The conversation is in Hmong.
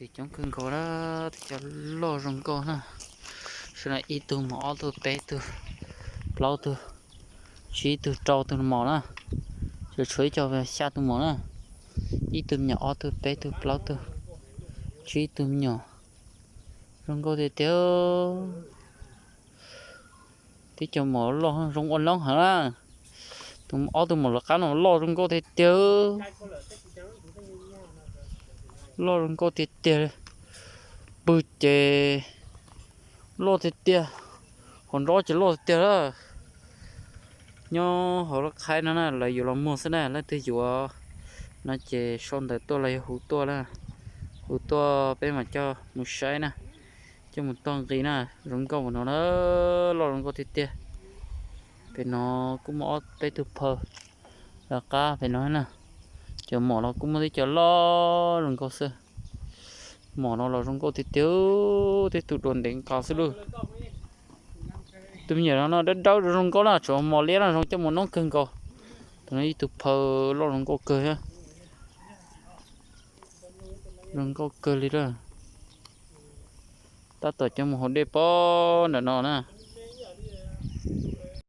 Coob kawg nkaus na, tej cov loj zoo nkauj na. Saib na, ib tug mos, ob tug, peb tug, plaub tug, tsib tug, rau tug mos na. Tseem tshuav ib co xya tug mos na. Ib tug me nyuam, ob tug, peb tug, plaub tug, tsib tug me nyuam. Zoo nkauj tiag tiag. Tib co mos loj zoo ua loob heev na. Tus ob tug mos lawv qab no loj zoo nkauj tiag tiag. Loj zoo nkauj tiag tiag. Pw ces loj tiag tiag. Hauv nrob ces loj tiag tiag lawm. Nyob hauv lub qhaib no na, lawv yuav los muag xwb na, leej twg yuav no ces sau ntawv tuaj los yog hu tuaj na. Hu tuaj peb mam coj mus saib na, coj mus tog nqi na. Zoo nkauj npaum no na, loj zoo nkauj tiag tiag. Pem no kuj muaj ob peb tug phaw lawv qab pem no na. Cov mos los kuj muaj tib co loj zoo nkauj xwb. Mos no los zoo nkauj tiag tiag, tej tug dua ntev nqa xwb lauj. Tus me nyuam no no dawb dawb zoo nkauj na, tsuas mos liab no zoo coj mus noob kawg nkaus. Tus no ib tug phaw loj zoo nkauj kawg thiab. Zoo nkauj kawg li lawm. Tab tom coj mus haus dej pob ntawm no na.